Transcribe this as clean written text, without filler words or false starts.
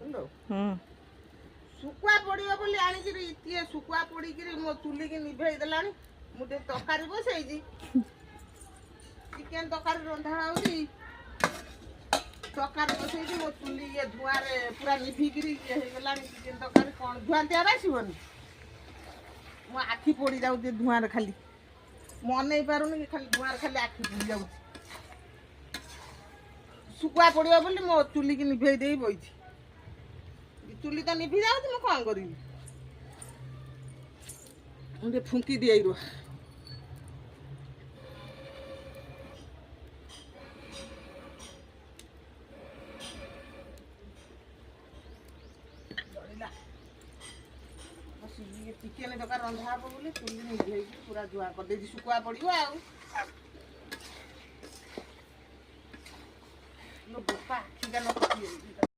ହୁଁ। ଶୁଖୁଆ ପୋଡ଼ିବ ବୋଲି ଆଣିକିରି ଇଏ ଶୁଖୁଆ ପୋଡ଼ିକିରି ମୋ ଚୁଲିକି ନିଭେଇ ଦେଲାଣି। ମୁଁ ଟିକେ ତରକାରୀ ବସେଇଛି, ଚିକେନ ତରକାରୀ ରନ୍ଧା ହଉଛି। ତରକାରୀ ବସେଇଛି, ମୋ ଚୁଲି ଇଏ ଧୂଆଁରେ ପୁରା ନିଭିକିରି ଇଏ ହେଇଗଲାଣି। ଚିକେନ ତରକାରୀ କ'ଣ ଧୂଆଁ ବାସିବନି? ମୋ ଆଖି ପୋଡ଼ି ଯାଉଛି ଧୂଆଁରେ ଖାଲି। ମୁଁ ଅନେଇ ପାରୁନି, ଖାଲି ଧୂଆଁରେ ଖାଲି ଆଖି ପୋଡ଼ି ଯାଉଛି। ଶୁଖୁଆ ପୋଡ଼ିବ ବୋଲି ମୋ ଚୁଲିକି ନିଭେଇ ଦେଇ ବଇଛି। ଚୁଲି ତ ନିଭି ଯାଉଛି, ମୁଁ କ'ଣ କରିବି? ମୁଁ ଟିକେ ଫୁଙ୍କି ଦିଏ, ରୁହ। ଚିକେନ ତରକାରୀ ରନ୍ଧା ହବ ବୋଲି ଚୁଲି ନିଭେଇକି ପୁରା ଧୂଆଁ କରିଦେଇଛି। ଶୁଖୁଆ ପଡ଼ିବ ଆଉ।